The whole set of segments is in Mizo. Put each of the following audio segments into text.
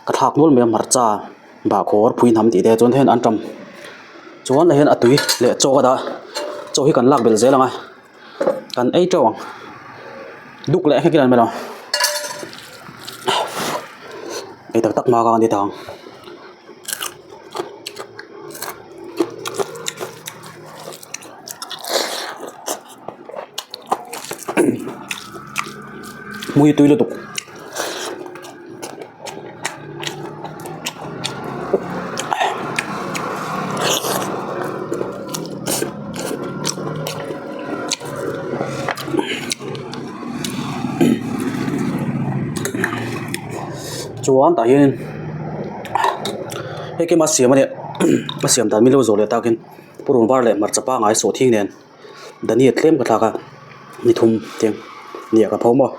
Ka thlak nual mai a hmarcha bahkhawr phui hnam tih te chuan heng an tam chuan ah hian a tui leh chaw ka dah a chaw hi kan lak belh zel ang a kan ei teuh ang duk leh hlek in an hmel ang ei tak tak hma kha an ti ta ang. Mui tui lutuk. Chuan tah hianin hei keimah siam a nia a siam dan min lo zawh leh takin purun var leh hmarcha pangngai sawhthing nen. Dania tlem ka thlak a ni thum tiang nia ka pho maw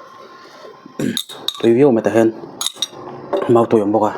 tui viau mai tah hian mau tui a awm bawk a.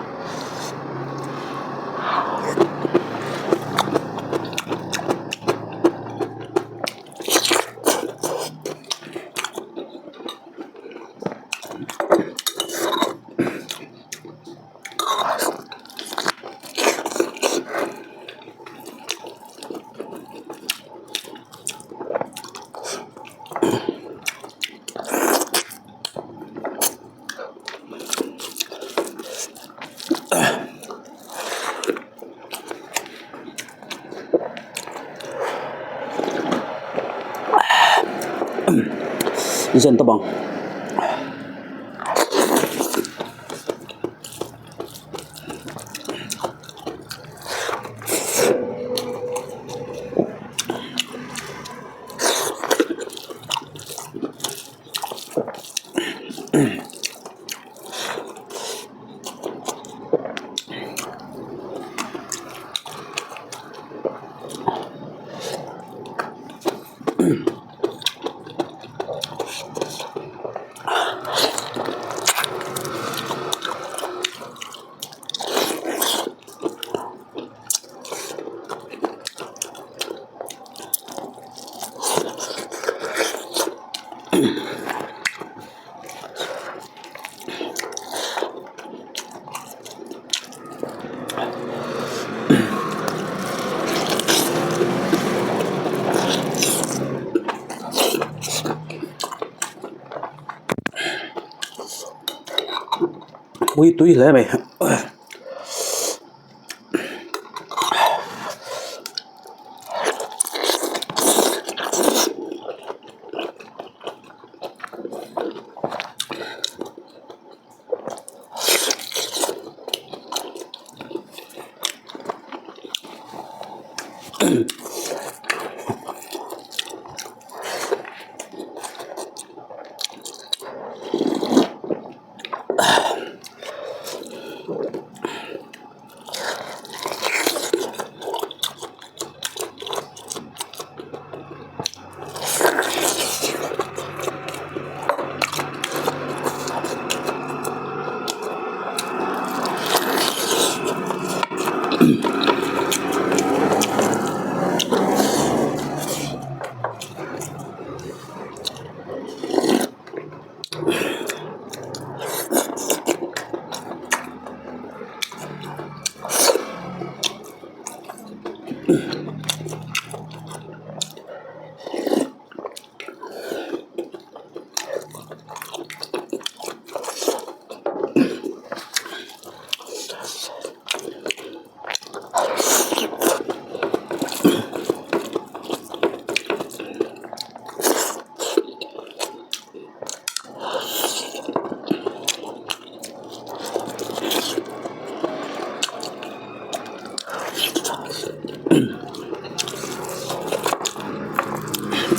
Zen tawp ang. Mui tui hle mai.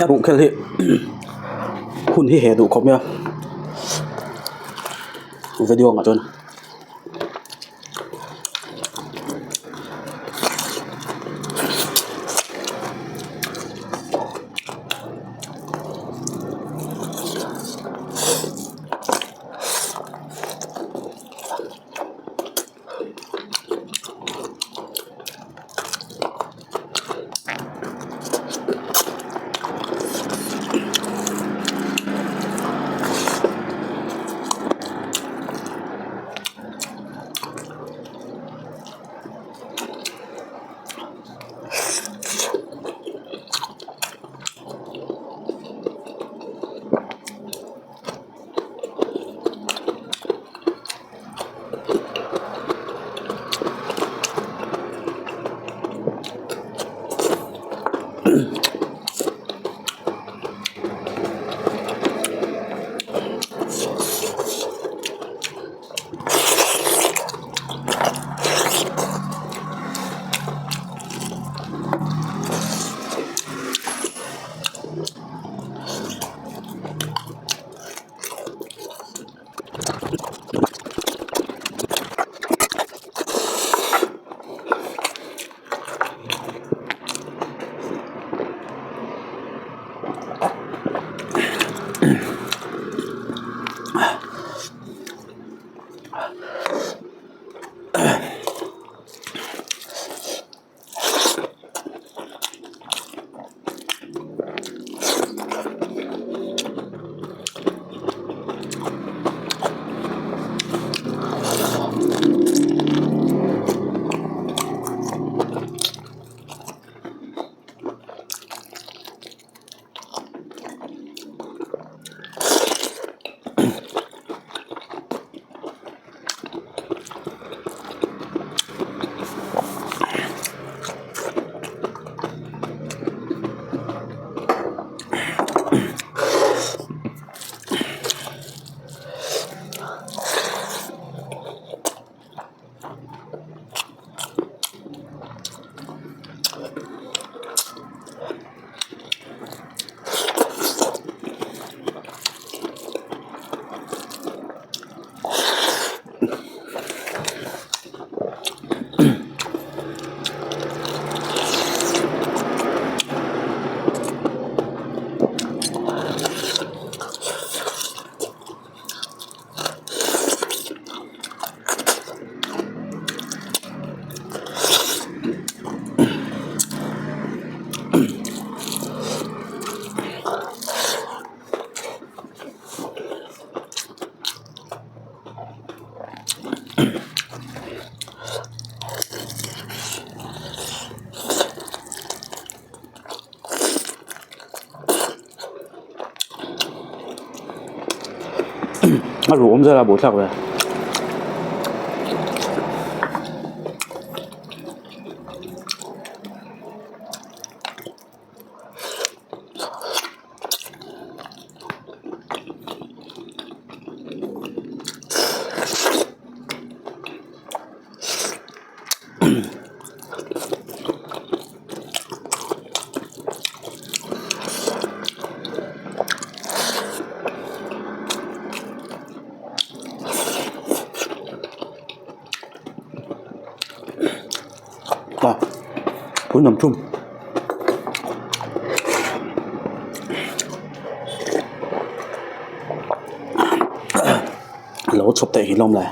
A ruh khel hi hun hi heh duh khawp mai a video ang ah chuan. A ruh awm zel a buaithlak ve. Phun lam thum. Lo chhawp theih hi lawm le.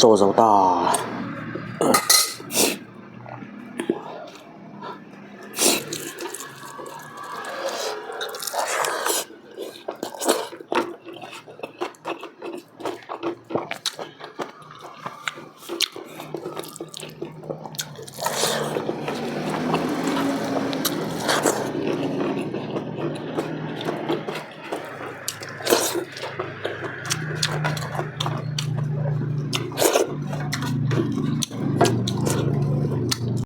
Chaw zo ta.